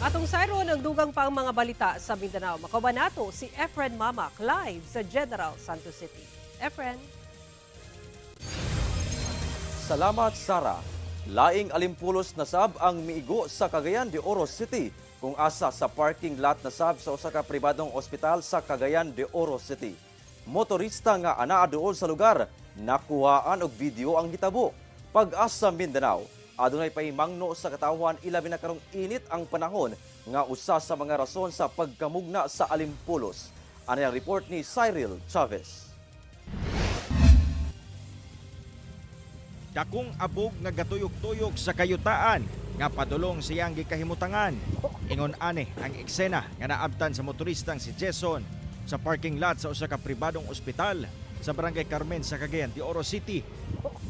Atong sayron ang dugang pa ang mga balita sa Mindanao. Makauban nato si Efren Mamac live sa General Santos City. Efren. Salamat, Sara. Laing alimpulos na sab ang miigo sa Cagayan de Oro City kung asa sa parking lot na sab sa usa ka pribadong ospital sa Cagayan de Oro City. Motorista nga anaa duol sa lugar, nakuhaan og video ang hitabo. Pag-asa Mindanao, adunay pahimangno sa katawhan, ilabi na karong init ang panahon, nga usa sa mga rason sa pagkamugna sa alimpulos. Ano ang report ni Cyril Chavez? Dakong abog nga gatuyok-tuyok sa kayutaan nga padulong siyang gikahimutangan. Ingon ani ang eksena nga naabtan sa motoristang si Jason sa parking lot sa usa ka pribadong ospital sa Barangay Carmen sa Cagayan de Oro City.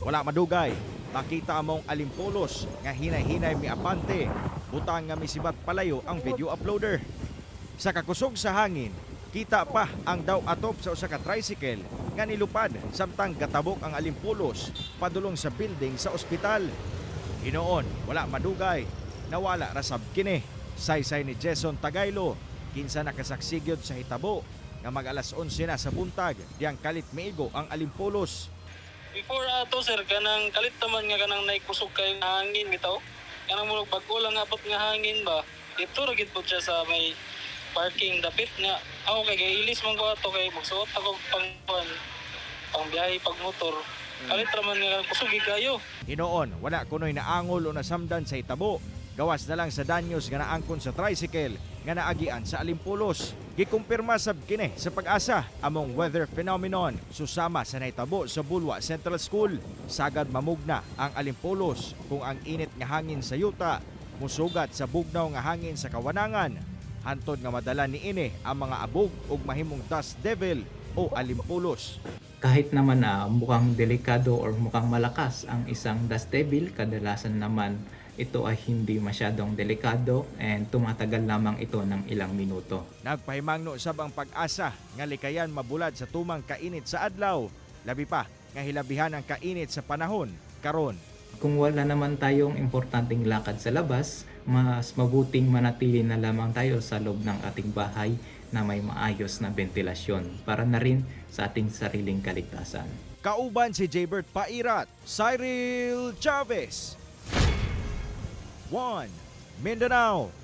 Wala madugay, makita among alimpulos nga hinay-hinay miabante, butang nga misibat palayo ang video uploader. Sa kakusog sa hangin, kita pa ang daw atop sa usa ka tricycle nga nilupad samtang gatabok ang alimpulos padulong sa building sa ospital. Hinoon, wala madugay, nawala ra sab kini. Saysay ni Jason Tagaylo, kinsa nakasaksi gyud sa hitabo nga mag alas 11 na sa buntag diyang kalit miigo ang alimpulos. Before ato, sir, kanang kalit naman nga kanang naikusog kay hangin bitaw. Kanang murag bag-o lang abot nga hangin ba. Dito ra gid pud siya sa may parking dapit nga. Ako kay gailis man ko ato kay magsuot ako pang pang, pang biyahe pag motor. Kalit ra man nga kusog gid kayo. Hinoon, wala kunoy naangol o nasamdan sa hitabo. Gawas na lang sa danyos nga naangkon sa tricycle nga naagian sa alimpulos. Gikumpirma sab kini sa Pag-asa among weather phenomenon susama sa nahitabo sa Bulua Central School. Sagad mamugna ang alimpulos kung ang init nga hangin sa yuta musugat sa bugnaw nga hangin sa kawanangan. Hantod nga madala niini ang mga abog ug mahimong dust devil o alimpulos. Kahit naman na mukhang delikado or mukhang malakas ang isang dust devil, kadalasan naman ito ay hindi masyadong delikado and tumatagal lamang ito ng ilang minuto. Nagpahimangno sab ang Pag-asa nga likayan mabulad sa tumang kainit sa adlaw, labi pa nga hilabihan ang kainit sa panahon karon. Kung wala naman tayong importanteng lakad sa labas, mas mabuting manatili na lamang tayo sa loob ng ating bahay na may maayos na bentilasyon para na rin sa ating sariling kaligtasan. Kauban si Jaybert Pairat, Cyril Chavez. 1 Mindanao.